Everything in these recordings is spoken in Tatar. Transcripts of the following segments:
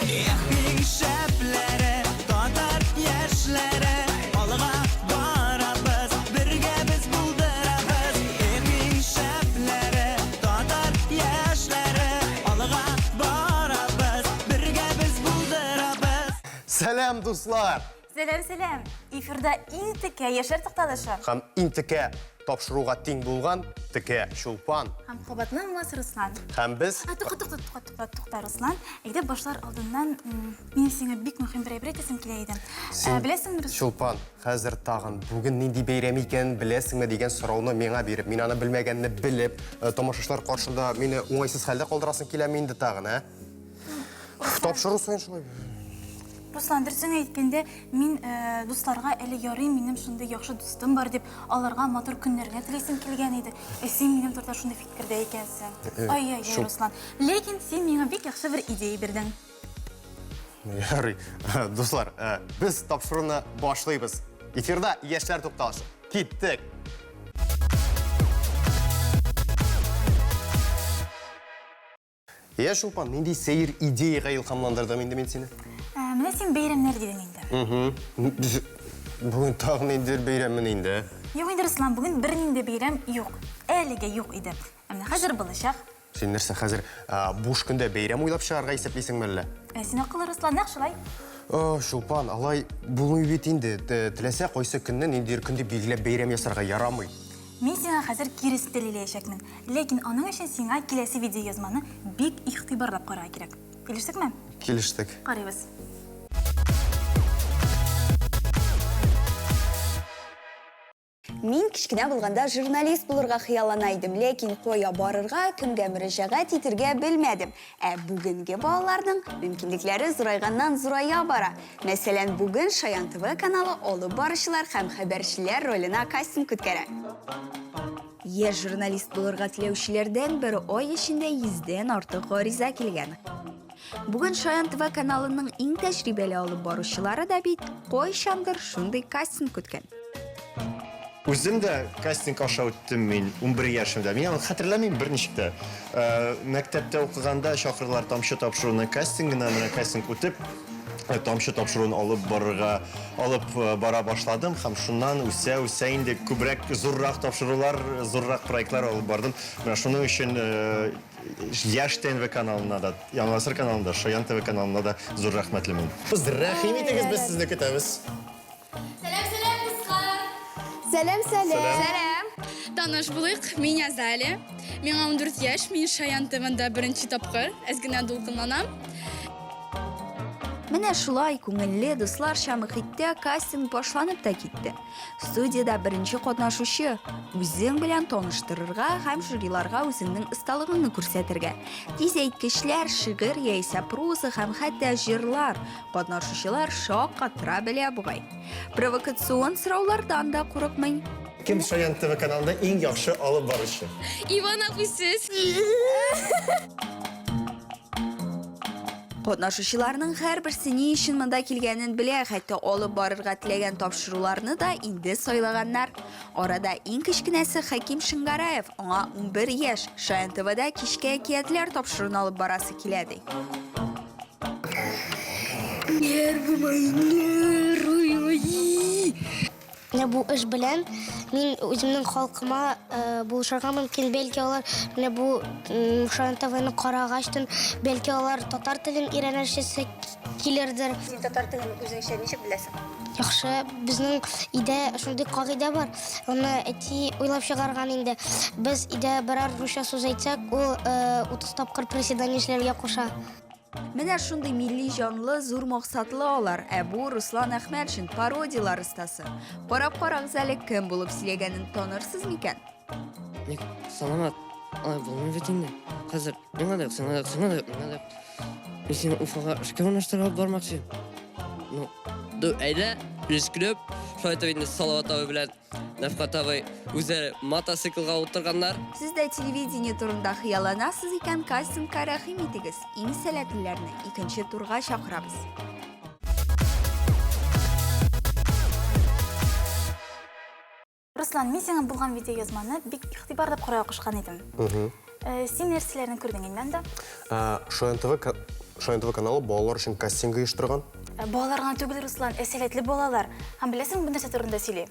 Эх, иң шәпләре, татар яшьләре, алга барабыз, бергә без булдырабыз. Эх, иң шәпләре, татар яшьләре, алга барабыз, бергә без булдырабыз. Сәлам, дуслар! Сәлам, сәлам! Эфирда иң текә яшьләр тукталышы. Һәм иң текә тапшыруга тиң булган текә Чулпан. Һәм кабатланмас Руслан. Һәм без... А, тукта, тукта, тукта, тукта, тукта, Руслан. Әйдә башлар алдыннан минем сиңа бик мөһим бер әйбер әйтәсем килә иде. Син, Ә, беләсеңме, Руслан? Чулпан, хәзер тагын бүген нинди бәйрәм икәнен беләсеңме дигән сорауны миңа биреп, мин аны белмәгәнне белеп, э, тамашачылар каршында мине уңайсыз хәлдә калдырасың киләме инде тагын, ә? Тапшыру саен шулай. Руслан, дөресен әйткәндә, мин э, дусларга әле ярый минем шундый яхшы дустым бар дип, аларга матур көннәргә телисем килгән иде. Ә син минем турыда шундый фикердә икәнсең. Э, Ай-яй-яй, шул- Руслан. Ләкин син миңа бик яхшы бер идея бирдең. Ярый. Дуслар, э, без тапшыруны башлыйбыз. Эфирда яшьләр тукталышы. Киттек! Я, Чулпан, нинди сәер идеяга илһамландырдым инде мин сине? Ә, менә син бәйрәмнәр дидең инде. Бүген тагын ниндидер бәйрәммен инде. Юк инде, Руслан, бүген бернинди бәйрәм юк. Әлегә юк иде. Ә менә хәзер булачак. Син нәрсә, хәзер буш көндә бәйрәм уйлап чыгарга исәплисеңме әллә? Ә син акыллы, Руслан, нәкъ шулай. О, Чулпан, алай булмый бит инде. Теләсә кайсы көнне ниндидер көн дип билгеләп бәйрәм ясарга ярамый. Мин сиңа хәзер киресен дәлилләячәкмен. Ләкин аның өчен сиңа киләсе видеоязманы бик игътибарлап карарга кирәк. Килештекме? Килештек. Карыйбыз. Мин кечкенә булганда журналист булырга хыяллана идем, ләкин кая барырга, кемгә мөрәҗәгать итергә белмәдем. Ә бүгенге балаларның мөмкинлекләре зурайганнан зурая бара. Мәсәлән, бүген Шаян ТВ каналы алып баручылар һәм хәбәрчеләр роленә кастинг үткәрә. Яшь журналист булырга теләүчеләрдән бер ай эчендә йөздән артык гариза килгән. Бүген Шаян ТВ каналының иң тәҗрибәле алып баручылары да бит кайчандыр шундый кастинг үткән. Үзем дә кастинг аша үттем мин 11 яшемдә. Мин аны хәтерләмим берничек тә. Э, мәктәптә укыганда чакырдылар Тамчы тапшыруының кастингына, менә кастинг үтеп, э, Тамчы тапшыруын алып барырга, алып э, бара башладым һәм шуннан үсә үсә инде күбрәк зуррак тапшырулар, зуррак проектлар алып бардым. Менә шуның өчен Яшь ТНВ каналына да, Яңа гасыр каналына да, Шаян ТВ каналына да зур рәхмәтлемен. Без рәхим итегез, без сезне көтәбез. Сәлам, сәлам, дуслар! Сәлам, сәлам! Сәлам! Таныш булыйк, мин Азалия. Миңа 14 яшь, мин Шаян ТВнда беренче тапкыр, әз генә дулкынланам. Менә шулай күңелле, дусларча мөхиттә кастинг башланып та китте. Студиядә беренче катнашучы үзең белән таныштырырга һәм жюриларга үзеңнең осталыгыңны күрсәтергә. Тиз әйткечләр, шигырь яисә проза һәм хәтта җырлар Катнашучылар шаккатыра белә бугай. Провокацион сораулардан да курыкмый. Кем Шаян ТВ каналында иң яхшы алып баручы? Иван абый сез. Катнашучыларның һәрберсе ни өчен монда килгәнен белә, хәтта алып барырга теләгән тапшыруларны да инде сайлаганнар. Арада иң кечкенәсе Хәким Шыңгараев, аңа 11 яшь, Шаян ТВда кичке әкиятләр тапшыруын алып барасы килә, ди. Нервы мои, нервы мои. Менә бу эш белән мин үземнең халкыма э, булышырга мөмкин. Бәлки алар менә бу Шаян ТВны карагачтын, бәлки алар татар телен өйрәнәшесе килердер. Син татар телен үзеңчә ничек беләсең? Яхшы, безнең өйдә шундый кагыйдә бар. Аны әти уйлап чыгарган инде. Без өйдә берәр русча сүз әйтсәк, ул 30 э, тапкыр приседание эшләргә куша. Менә шундый милли җанлы, зур максатлы алар. Ә бу Руслан Әхмәтшин, пародиялар остасы. Карап карагыз әле, кем булып сөйләгәнен танырсыз микән? Ник, Саламат, алай булмый бит инде. Хәзер миңа да юк, сиңа да юк, сиңа да юк, миңа да юк. Мин сине Уфага эшкә урнаштырып алып бармакчы. Ну, ду, әйдә, рисклеп, шулай итеп инде Салават абый белән Нәфкать абый үзләре мотоциклга утырганнар. Сез дә телевидение турында хыялланасыз икән, кастингка рәхим итегез. Иң сәләтлеләрне икенче турга чакырабыз. Руслан, мин сиңа булган видеоязманы бик игътибарлап карарга кушкан идем. Син нәрсәләрне күрдең инде анда? Шаян ТВ, Шаян ТВ каналы балалар өчен кастинг оештырган. Балалар гына түгел, Руслан, ә сәләтле балалар. Һәм беләсеңме, бу нәрсә турында сөйли?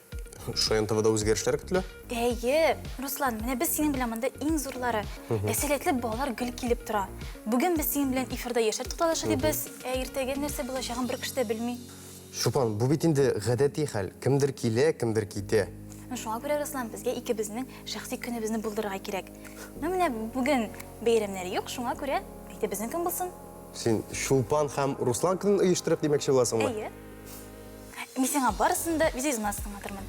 Шаян ТВда үзгәрешләр көтелә. Әйе, Руслан, менә без синең белән монда иң зурлары. Ә сәләтле балалар гел килеп тора. Бүген без синең белән эфирда яшьләр тукталышы дибез, ә иртәгә нәрсә булачагын бер кеше дә белми. Чулпан, бу бит инде гадәти хәл. Кемдер килә, кемдер китә. Шуңа күрә, Руслан, безгә икебезнең шәхси көнебезне булдырырга кирәк. Ну, менә бүген бәйрәмнәр юк, шуңа күрә әйдә безнең көн булсын. Син Чулпан һәм Руслан көнен оештырып димәкче буласыңмы? Әйе. Мин сиңа барысын да видеоязмасын аңлатырмын.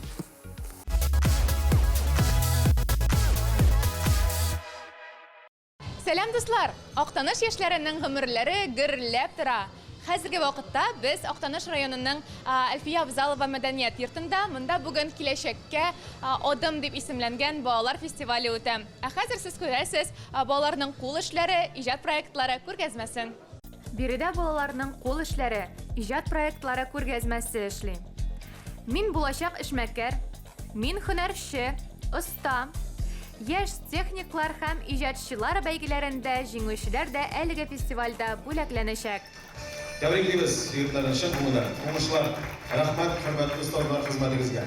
Сәлам, дуслар! Актаныш яшьләренең гомерләре гөрләп тора. Хәзерге вакытта без Актаныш районының Әлфия Абзалова мәдәният йортында, монда бүген Киләчәккә адым дип исемләнгән балалар фестивале үтә. Ә хәзер сез күрәсез балаларның кул эшләре, иҗат проектлары күргәзмәсен. Биредә балаларның кул эшләре, иҗат проектлары күргәзмәсе эшли. Мин булачак эшмәкәр, мин һөнәрче, оста. Яшь техниклар һәм иҗатчылар бәйгеләрендә җиңүчеләр дә әлеге фестивальдә бүләкләнәчәк. Тәбриклибез егетләрне чын күңелдән. Уңышлар! Рәхмәт, хөрмәтле остазлар, хезмәтегезгә!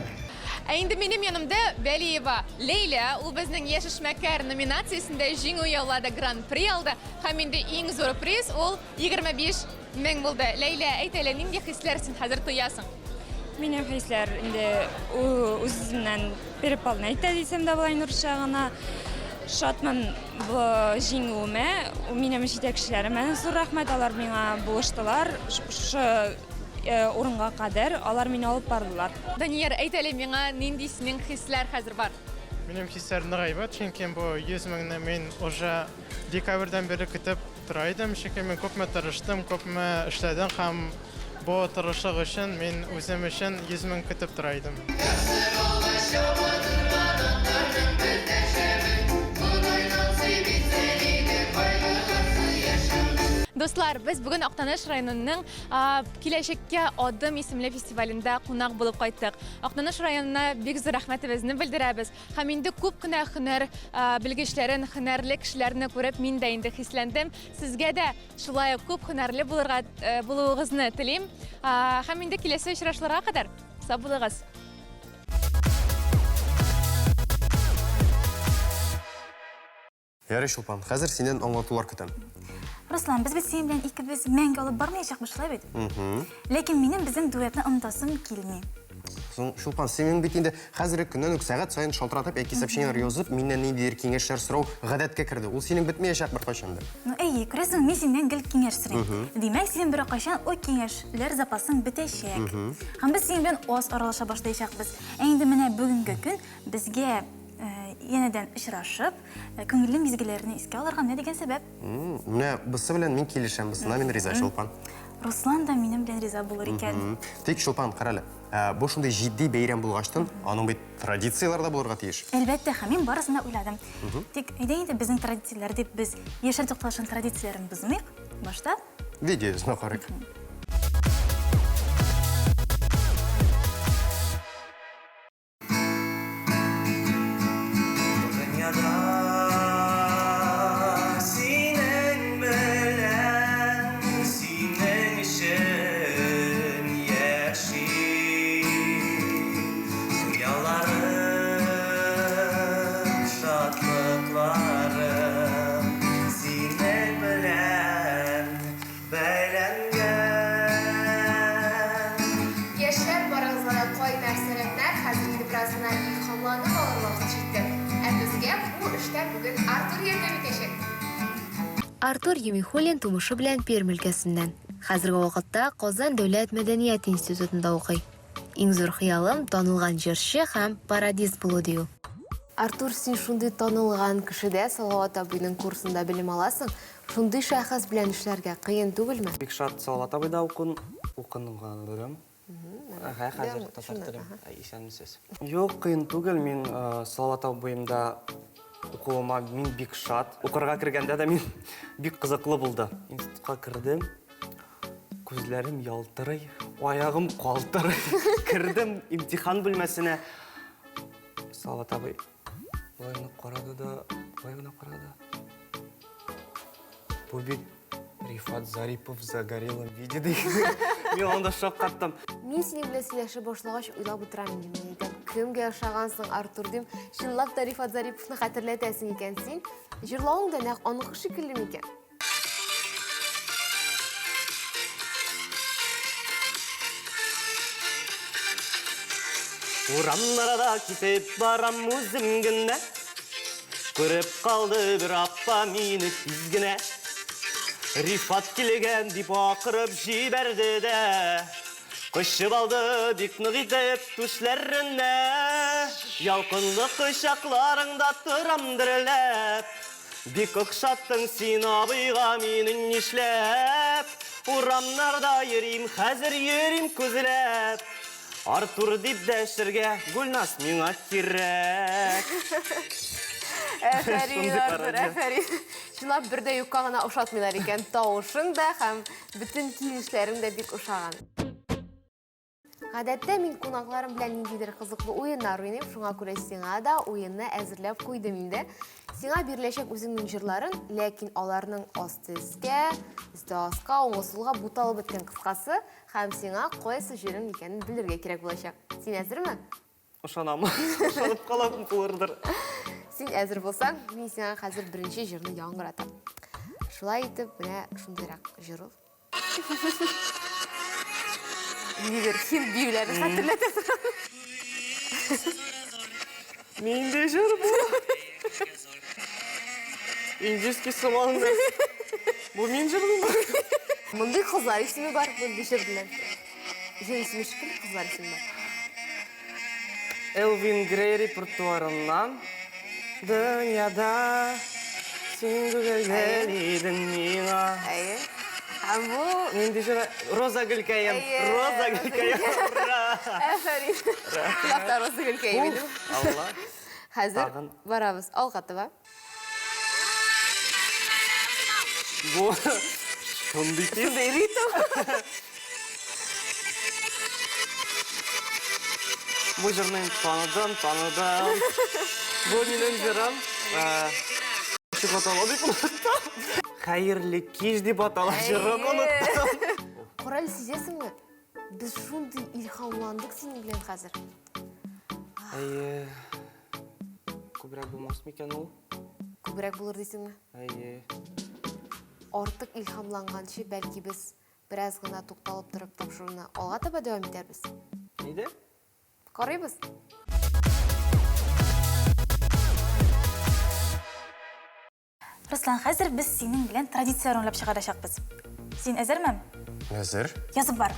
Ә инде минем янымда Вәлиева Ләйлә, ул безнең Яшь эшмәкәр номинациясендә җиңү яулады, гран-при алды. Һәм инде иң зур приз ул 25 мең булды. Ләйлә, әйт әле, нинди хисләр син хәзер тоясың? Минем хисләр инде үз-үземнән переполнять итә дисәм дә була инде русча гына. Шатмын бу җиңүемә. Минем җитәкчеләремә зур рәхмәт, алар миңа булыштылар. Шушы урынга кадәр алар мине алып бардылар. Данияр, әйт әле миңа, нинди синең хисләр хәзер бар? Минем хисләр нык әйбәт, чөнки бу 100 меңне мин уже декабрьдән бирле көтеп тора идем, чөнки мин күпме тырыштым, күпме эшләдем һәм бу тырышлык өчен мин үзем өчен 100 мең көтеп тора идем. Дуслар, без бүген Актаныш районының Киләчәккә адым исемле фестивалендә кунак булып кайттык. Актаныш районына бик зур рәхмәтебезне белдерәбез. Һәм инде күп кенә һөнәр белгечләрен, һөнәрле кешеләрне күреп, мин дә инде хисләндем. Сезгә дә шулай ук күп һөнәрле булырга булуыгызны телим. Һәм инде киләсе очрашуларга кадәр сау булыгыз. Ярый, Чулпан, хәзер синнән аңлатулар көтәм. Руслан, без бит синең белән икебез мәңге алып бармаячакбыз, шулай бит? Ләкин минем безнең дуэтны онытасым килми. Соң, Чулпан, синең бит инде хәзерге көннән үк сәгать саен шалтыратып яки сообщениеләр язып, миннән ниндидер киңәшләр сорау гадәткә керде. Ул синең бетмәячәк беркайчан да. Ну, әйе, күрәсең, мин синнән гел киңәш сорыйм. Димәк, синең беркайчан ул киңәшләр запасың бетәчәк. Һәм без синең белән аз аралаша башлаячакбыз. Ә инде менә бүгенге көн безгә янәдән очрашып, күңелле мизгелләрне искә алырга менә дигән сәбәп. Менә бусы белән мин килешәм, бусына мин риза, Чулпан. Руслан да минем белән риза булыр икән. Тик, Чулпан, карале, бу шундый җитди бәйрәм булгачтын, аның бит традицияләре дә булырга тиеш. Әлбәттә, һәм мин барысын да уйладым. Тик әйдә инде безнең традицияләр дип без яшәр тукталышын традицияләрен бозмыйк. Башта видеоны карыйк. Дөньяда синең белән, синең өчен яшим. Хыялларым, шатлыкларым синең белән бәйләнгән. Яшьләр, барыгызга да кайнар сәламнәр! Хәзер инде бераз гына илһамланып алыр вакыт җитте. Ә безгә бу эштә бүген Артур ярдәм итәчәк. Артур Юмихуллин тумышы белән Пермь өлкәсеннән. Хәзерге вакытта Казан дәүләт мәдәният институтында укый. Иң зур хыялым, танылган җырчы һәм пародист булу, ди ул. Артур, син шундый танылган кешедә, Салават абыйның курсында белем аласың. Шундый шәхес белән эшләргә кыен түгелме? Бик шат Салават абыйда укын, укынганым. Әһә, хәзер татар телем. Исәнмесез. Юк, кыен түгел. Мин Салават абыемда укуыма мин бик шат. Укырга кергәндә дә мин бик кызыклы булды. Институтка кердем. Күзләрем ялтырый, аягым калтырый. Кердем имтихан бүлмәсенә. Салават абый болай гына карады да, болай гына карады. Бу бит Рифат Зарипов в загорелом виде ди. Мин анда шаккаттым. Мин синең белән сөйләшә башлагач уйлап утырам инде, мин әйтәм, кемгә ошагансың, Артур дим. Чынлап та Рифат Зариповны хәтерләтәсең икән син. Җырлавың да нәкъ аныкы шикелле микән? Урамнарда китеп барам үзем генә. Күреп калды бер апа мине тиз генә. Рифат килгән дип акырып җибәрде дә. Кочып алды бик нык итеп түшләренә. Ялкынлы кочакларыңда торам дереләп. Бик охшаттың син абыйга мине нишләп? Урамнарда йөрим, хәзер йөрим күзләп. Артур дип дәшергә Гөлназ миңа кирәк. Әфәрин, Артур, әфәрин. Чынлап бер дә юкка гына ошатмыйлар икән. Тавышың да һәм бөтен килешләрең дә бик ошаган. Гадәттә мин кунакларым белән ниндидер кызыклы уеннар уйныйм, шуңа күрә сиңа да уенны әзерләп куйдым инде. Сиңа биреләчәк үзеңнең җырларың, ләкин аларның асты өскә, өсте аска, уңы сулга буталып беткән кыскасы, һәм сиңа кайсы җырың икәнен белергә кирәк булачак. Син әзерме? Ышанам. Ышанып калам булырдыр. Син әзер булсаң, мин сиңа хәзер беренче җырны яңгыратам. Шулай итеп, менә шундыйрак җыр ул. Нидер һинд биюләрен хәтерләтә. Нинди җыр бу? Индийский сыман. Бу мин җырлыйм. Мондый кызлар исеме бар, мондый җыр белән. Җыр исеме шикелле кызлар исеме бар. Элвин Грей репертуарыннан Дөньяда син гүзәл идең миңа. Әйе. Һәм бу Нинди җыр? Роза гөлкәем. Роза гөлкәем. Ура! Әфәрин. Чынлап та Роза гөлкәем иде. Алла. Хәзер барабыз алга таба. Бу шундый тиз. Шундый ритм. Бу җырны инде таныдым, таныдым. Бу минем җырым. Ничек атала дип оныттым. Хәерле кич дип атала җырым, оныттым. Кораль сизәсеңме? Без шундый илһамландык синең белән хәзер. Әйе. Күбрәк булмас микән ул? Күбрәк булыр дисеңме? Әйе. Артык илһамланганчы, бәлки без бераз гына тукталып торып тапшыруны алга таба дәвам итәрбез? Әйдә. Карыйбыз. Руслан, хәзер без синең белән традицияләр уйлап чыгарачакбыз. Син әзерме? Әзер. Язып бар.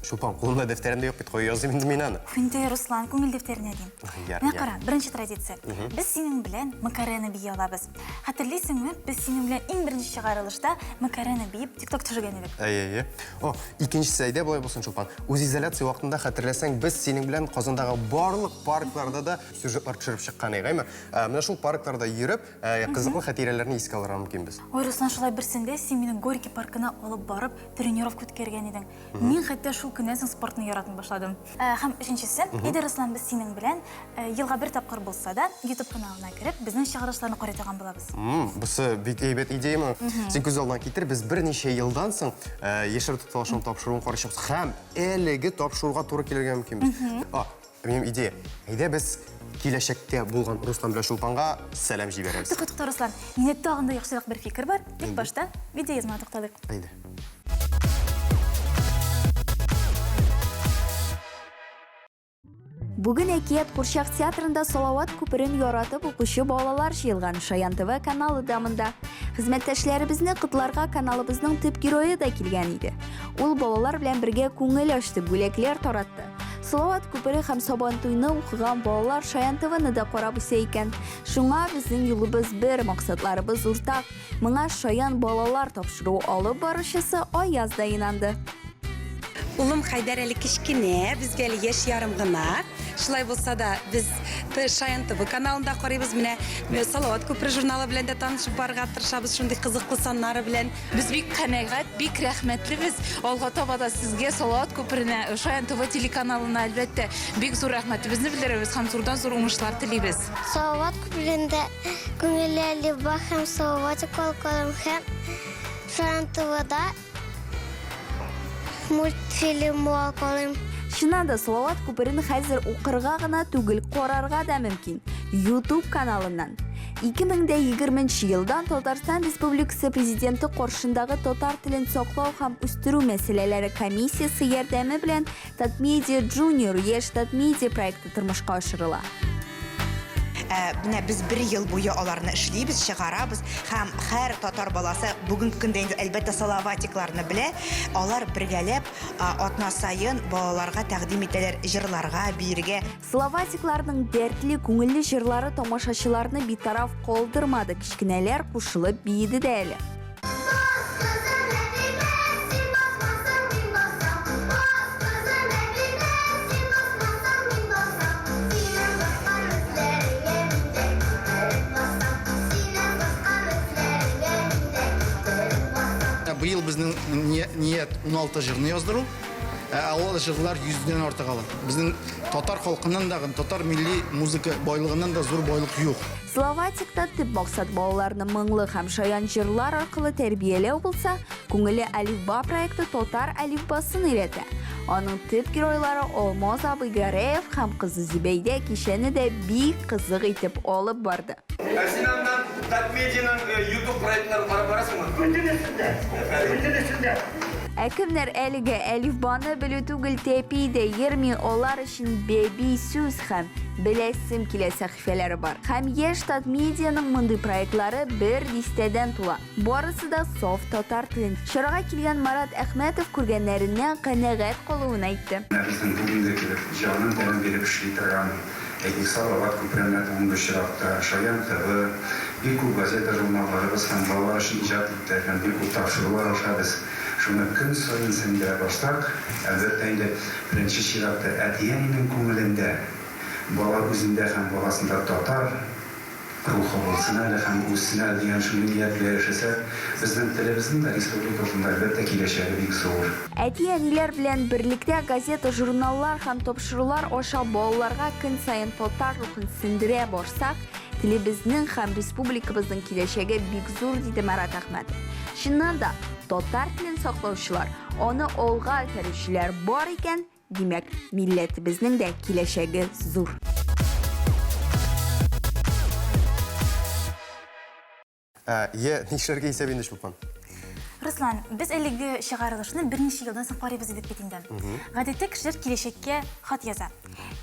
Чулпан, кулымда дәфтәрем дә юк бит, кая языйм инде мин аны? Инде, Руслан, күңел дәфтәренә дим. Яр, Менә яр. кара, беренче традиция. Без синең белән Макарена бии алабыз. Хәтерлисеңме, без синең белән иң беренче чыгарылышта Макарена биеп TikTok төшергән идек. Әйе, әйе. О, икенчесе әйдә болай булсын, Чулпан. Үзизоляция вакытында хәтерләсәң, без синең белән Казандагы барлык паркларда да сюжетлар төшереп чыккан идек, әйме? Ә, Менә шул паркларда йөреп, Ә, кызыклы хатирәләрне искә алырга мөмкинбез. Ой, Руслан, шулай берсендә син мине Горький паркына алып барып, тренировка үткәргән идең. Мин хәтта шул көннән соң спортны яратмый башладым. Ә, һәм өченчесе, әйдә, Руслан, без синең белән э, елга бер тапкыр булса да, YouTube каналына кереп, безнең чыгарылышларны карый торган булабыз. Бусы бик әйбәт идеямы? Син күз алдына китер, без берничә елдан соң э, Яшьләр тукталышының тапшыруын карыйчакбыз һәм әлеге тапшыруга туры килергә мөмкинбез. А, Минем идея. Әйдә без киләчәктә булган Руслан белән Чулпанга сәлам җибәрәбез. Тукта, тукта, Руслан. Миндә тагын да яхшырак бер фикер бар. Тик башта видеоязмага тукталыйк. Әйдә. Бүген Әкият курчак театрында Салават күперен яратып укучы балалар җыелган. Шаян ТВ каналы да монда. Хезмәттәшләребезне котларга каналыбызның төп герое да килгән иде. Ул балалар белән бергә күңел ачты, бүләкләр таратты. Салават күпере һәм Сабантуйны укыган балалар Шаян ТВны да карап үсә икән. Шуңа безнең юлыбыз бер, максатларыбыз уртак. Моңа Шаян балалар тапшыруы алып баручысы Аяз да инанды. Улым Хәйдәр әле кечкенә, безгә әле яшь ярым гына. Шулай булса да, без Шаян ТВ каналында карыйбыз. Менә Салават күпере журналы белән дә танышып барырга тырышабыз, шундый кызыклы саннары белән. Без бик канәгать, бик рәхмәтлебез. Алга таба да сезгә, Салават күперенә, Шаян ТВ телеканалына, әлбәттә, бик зур рәхмәтебезне белдерәбез һәм зурдан-зур уңышлар телибез. Салават күперендә күңелле әлифба һәм Салаватик алкаларым һәм. Шаян ТВда мультфильмлар карыйм. Чыннан да, Салават күперен хәзер укырга гына түгел, карарга да мөмкин. YouTube каналыннан. 2020 елдан Татарстан Республикасы Президенты каршындагы татар телен саклау һәм үстерү мәсьәләләре комиссиясе ярдәме белән Татмедиа Junior яшь Татмедиа проекты тормышка ашырыла. Ә, менә без бер ел буе аларны эшлибез, чыгарабыз һәм һәр татар баласы бүгенге көндә инде әлбәттә салаватикларны белә. Алар бергәләп атна саен балаларга тәкъдим итәләр җырларга, биергә. Салаватикларның дәртле, күңелле җырлары тамашачыларны битараф калдырмады, кечкенәләр кушылып биеде дә әле. Быел безнең ният 16 җырны яздыру. Ә ул җырлар йөздән артык ала. Безнең татар халкыннан да, татар милли музыка байлыгыннан да зур байлык юк. Словатикта төп максат балаларны моңлы һәм шаян җырлар аркылы тәрбияләү булса, Күңелле әлифба проекты татар әлифбасын өйрәтә. Аның төп геройлары Алмаз абый Гәрәев һәм кызы Зөбәйдә кичәне дә бик кызык итеп алып барды. Ә син аннан Татмедианың YouTube проектларын карап барасыңмы? Бөтенесен дә. Бөтенесен дә. Ә кемнәр әлегә әлифбаны белү түгел тәпи дә йөрми, алар өчен бәби сүз һәм беләсем килә сәхифәләре бар. Һәм яшь Татмедианың мондый проектлары бер дистәдән тула. Барысы да саф татар телен. Чарага килгән Марат Әхмәтов күргәннәреннән канәгать калуын әйтте. Менә безнең бүгенге кебек җанын-тәнен биреп эшли торган, әйтик, Салават күперенә бүгенге очракта, Шаян ТВ, бик күп газета-журналларыбыз һәм балалар өчен иҗат иттергән бик күп тапшырулар аша без шуны көн саен сеңдерә барсак, әлбәттә инде, беренче чиратта әти-әнинең күңелендә, Бала үзендә һәм баласында татар рухы булсын әле һәм үссен әле дигән шундый ният белән яшәсәк, безнең телебезнең дә, республикабызның да, әлбәттә, киләчәге бик зур. Әти-әниләр белән берлектә газета-журналлар һәм тапшырулар аша балаларга көн саен татар рухын сеңдерә барсак, телебезнең һәм республикабызның киләчәге бик зур, диде Марат Әхмәтов. Чыннан да, татар телен саклаучылар, аны алга этәрүчеләр бар икән, Димәк, милләтебезнең дә киләчәге зур. Ә, е, нишләргә исәп инде, Чулпан? Руслан, без әлеге чыгарылышны берничә елдан соң карыйбыз идек бит инде. Гадәттә кешеләр киләчәккә хат яза.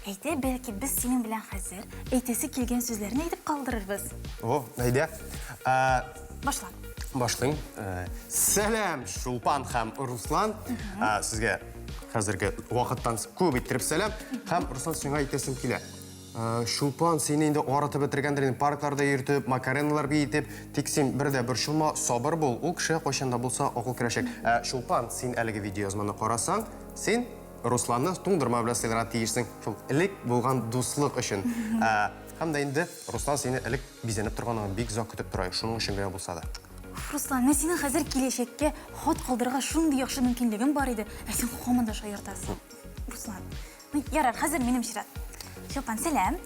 Әйдә, бәлки без синең белән хәзер әйтәсе килгән сүзләрне әйтеп калдырырбыз. О, әйдә. Ә, Башла. Башлыйм. Э, сәлам, Чулпан һәм Руслан. Ә, сезгә хәзерге вакыттан күп иттереп сәлам. Һәм Руслан, сиңа әйтәсем килә. Э, Чулпан сине инде арытып бетергәндер инде паркларда йөртеп, макареналар биетеп, тик син бер дә борчылма, сабыр бул. Ул кешегә кайчан да булса акыл керәчәк. Ә, Чулпан, син әлеге видеоязманы карасаң, син Русланны туңдырма белән сыйларга тиешсең. Шул элек булган дуслык өчен. Ә, һәм дә инде Руслан сине элек бизәнеп торганыңны бик озак көтеп тора, шуның өчен генә булса да. Руслан, менә синең хәзер киләчәккә хат калдырырга шундый яхшы мөмкинлегең бар иде, ә син һаман да шаяртасың. Руслан, ну ярар, хәзер минем чират. Чулпан, сәлам.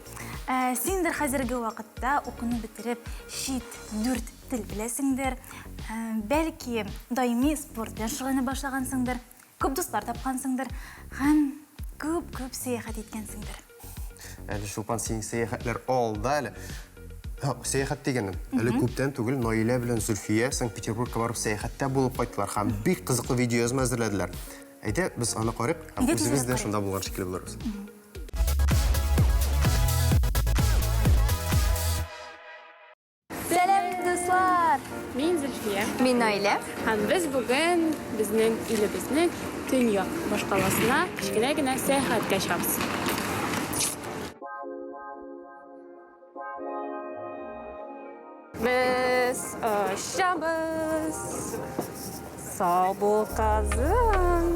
Ә, синдер хәзерге вакытта укуны бетереп, чит дүрт тел беләсеңдер. Ә, бәлки, даими спорт белән шөгыльләнә башлагансыңдыр. Күп дуслар тапкансыңдыр һәм күп-күп сәяхәт иткәнсеңдер. Әле Чулпан, синең сәяхәтләр алда әле. Һа, сәяхәт дигәнем, әле күптән түгел Наилә белән Зөлфия Санкт-Петербургка барып сәяхәттә булып кайттылар һәм бик кызыклы видеоязма әзерләделәр. Әйдә, без аны карыйк һәм үзебез дә шунда булган шикелле булырбыз. Сәлам, дуслар! Мин Зөлфия. Мин Наилә. Һәм без бүген безнең илебезнең төньяк башкаласына кечкенә генә сәяхәткә чыгабыз. Без очабыз. Сау бул, Казан!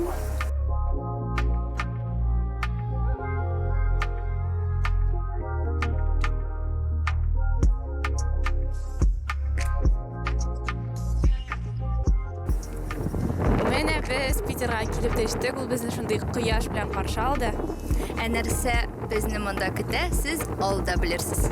Менә без Питерга килеп төштек. Ул безне шундый кояш белән каршы алды. Ә нәрсә безне монда көтә, сез алда белерсез.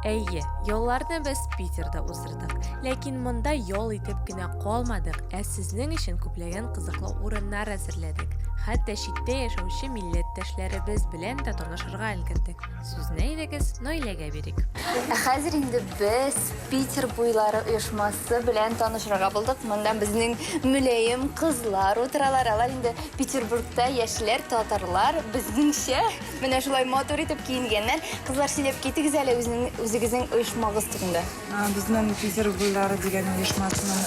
Әйе, ялларны без Питерда уздырдык. Ләкин монда ял итеп кенә калмадык, ә сезнең өчен күпләгән кызыклы урыннар әзерләдек. Хәтта читтә яшәүче милләттәшләребез белән дә танышырга өлгердек. Сүзне әйдәгез Наиләгә бирик. Ә хәзер инде без Питер буйлары оешмасы белән танышырга булдык. Монда безнең мөлаем кызлар утыралар. Алар инде Петербургта яшьләр, татарлар, безнеңчә менә шулай матур итеп киенгәннәр. Кызлар, сөйләп китегез әле үзенең, үзегезнең оешмагыз турында. Безнең Питер буйлары дигән оешмасының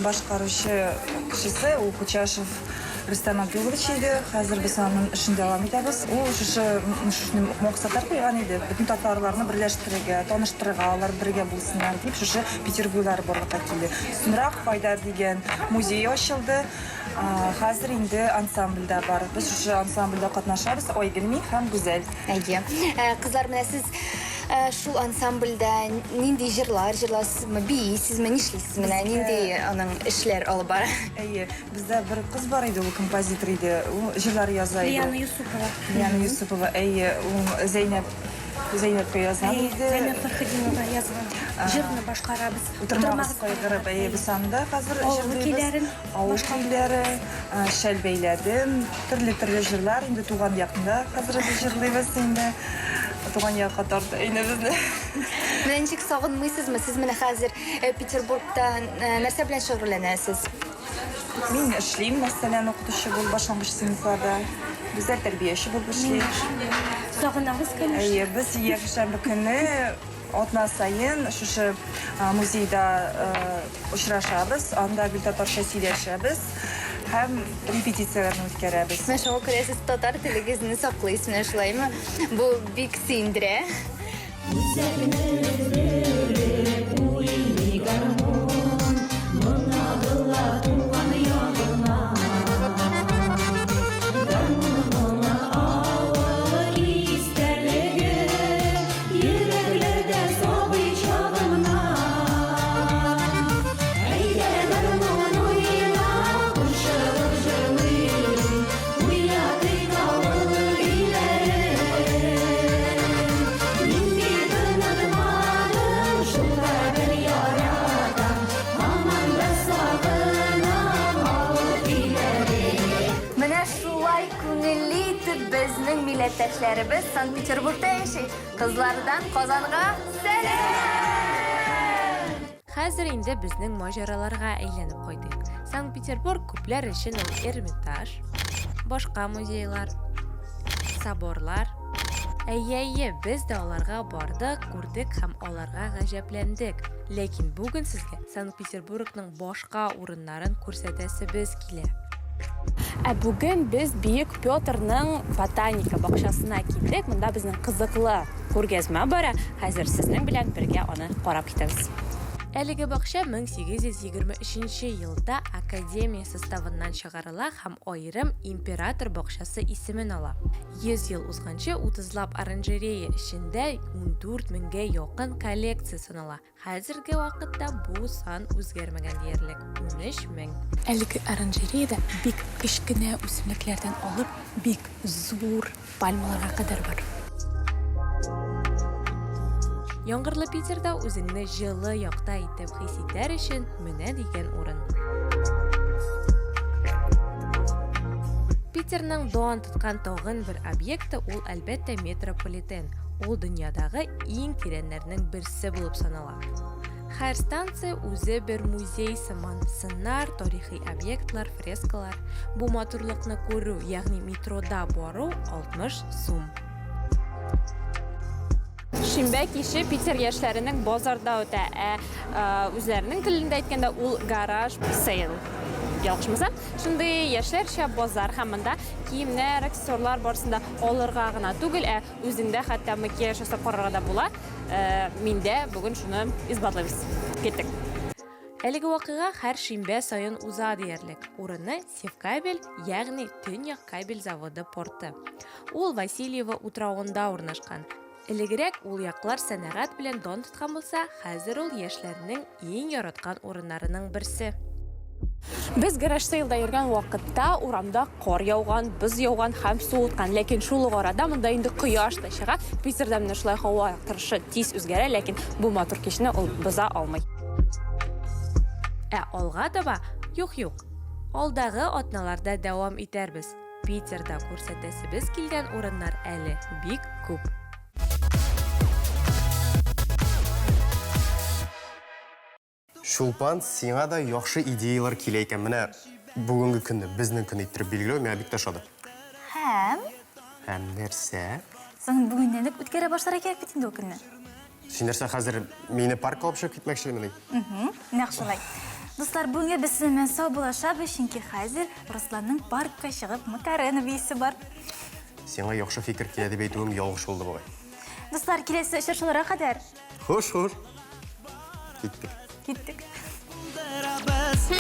башкаручы кешесе ул Кучашев Рөстәм Абдуллович иде. Хәзер без аның эшен дәвам итәбез. Ул шушы шушындый максатлар куйган иде. Бөтен татарларны берләштерергә, таныштырырга, алар бергә булсыннар дип, шушы Питер буйлары барлыкка килде. Соңрак Айдар дигән музей ачылды. Хәзер инде ансамбль дә бар. Без шушы ансамбльдә катнашабыз. Айгөл мин һәм Гүзәл. Әйе. Кызлар, менә сез шул ансамбльдә нинди җырлар җырласызмы, биисезме, нишлисез менә, нинди аның эшләр алып бара? Әйе. Бездә бер кыз бар иде, ул композитор иде. Ул җырлар яза иде. Лиана Юсупова. Лиана Юсупова, әйе, ул Зәйнәп Зәйнәпкә язган иде. Зәйнәп Фәрхетдинова язган җырны башкарабыз. Утырмагыз кайгырып, әйе, без анда хәзер җырлыйбыз. Авыл көйләре, Шәл бәйләдем, төрле-төрле җырлар инде туган якында хәзер без җырлыйбыз инде. Туган якка тарта инде безне. Менә ничек сагынмыйсызмы? Сез менә хәзер Петербургта нәрсә белән шөгыльләнәсез? Мин эшлим, мәсәлән, укытучы булып башлангыч сыйныфларда. Гүзәл тәрбияче булып эшли. Сагынабыз, конечно. Әйе, без якшәмбе көне атна саен шушы музейда очрашабыз, анда гел татарча сөйләшәбез һәм репетицияләрне үткәрәбез. Менә шуңа күрә сез татар телегезне саклыйсыз, менә шулаймы? Бу бик сөендерә. Менә шулай күңелле итеп безнең милләттәшләребез Санкт-Петербургта яши. Кызлардан Казанга сәлам! Хәзер инде безнең маҗараларга әйләнеп кайтыйк. Санкт-Петербург күпләр өчен ул Эрмитаж, башка музейлар, соборлар. Әйе, әйе, без дә аларга бардык, күрдек һәм аларга гаҗәпләндек. Ләкин бүген сезгә Санкт-Петербургның башка урыннарын күрсәтәсебез килә. Ә бүген без Бөек Петрның ботаника бакчасына килдек. Монда безнең кызыклы күргәзмә бара. Хәзер сезнең белән бергә аны карап китәбез. Әлеге бакча 1823 елда академия составыннан чыгарыла һәм аерым император бакчасы исемен ала. 100 ел узганчы утызлап оранжерея эчендә 14 меңгә якын коллекция санала. Хәзерге вакытта бу сан үзгәрмәгән диярлек, 13 мең. Әлеге оранжереяда бик кечкенә үсемлекләрдән алып, бик зур пальмаларга кадәр бар. Яңгырлы Питерда үзеңне җылы якта итеп хис итәр өчен менә дигән урын. Питерның дан тоткан тагын бер объекты ул, әлбәттә, метрополитен. Ул дөньядагы иң тирәннәрнең берсе булып санала. Һәр станция үзе бер музей сыман, сыннар, тарихи объектлар, фрескалар. Бу матурлыкны күрү, ягъни метрода бару 60 сум. Шимбә киче Питер яшьләренең базарда үтә, ә үзләренең телендә әйткәндә ул гараж сейл. Ялгышмасам, шундый яшьләрчә базар һәм монда киемнәр, аксессуарлар барысын да алырга гына түгел, ә Үзеңдә хәтта макияж ясап карарга да була. Э, миндә бүген шуны исбатлыйбыз. Киттек. Әлеге вакыйга һәр шимбә саен уза диярлек. Урыны Севкабель, ягъни Төньяк кабель заводы порты. Ул Васильево утравында урнашкан. Элегрәк ул яклар сәнәгать белән дан тоткан булса, хәзер ул яшьләрнең иң яраткан урыннарының берсе. Без гараж сейлда йөргән вакытта урамда кар яуган, боз яуган һәм суыткан. Ләкин шул ук арада монда инде кояш та чыга. Питерда менә шулай һава торышы тиз үзгәрә, ләкин бу матур кичне ул боза алмый. Ә алга таба, юк-юк, алдагы атналарда дәвам итәрбез. Питерда күрсәтәсебез килгән урыннар әле бик күп. Чулпан, сиңа да яхшы идеяләр килә икән. Менә бүгенге көнне безнең көн иттереп билгеләү миңа бик тә ошады. Һәм? Һәм нәрсә? Соң бүгеннән үк үткәрә башларга кирәк бит инде ул көнне. Син нәрсә хәзер мине паркка алып чыгып китмәкчемени? Угу, нәкъ шулай. Дуслар, бүгенгә без сезнең белән саубуллашабыз, чөнки хәзер Русланның паркка чыгып Макарена биисе бар. Сиңа яхшы фикер килә дип әйтүем ялгыш булды бугай. Дуслар, киләсе очрашуларга кадәр! Хуш, хуш. Киттек. Киттек. Булдырабыз.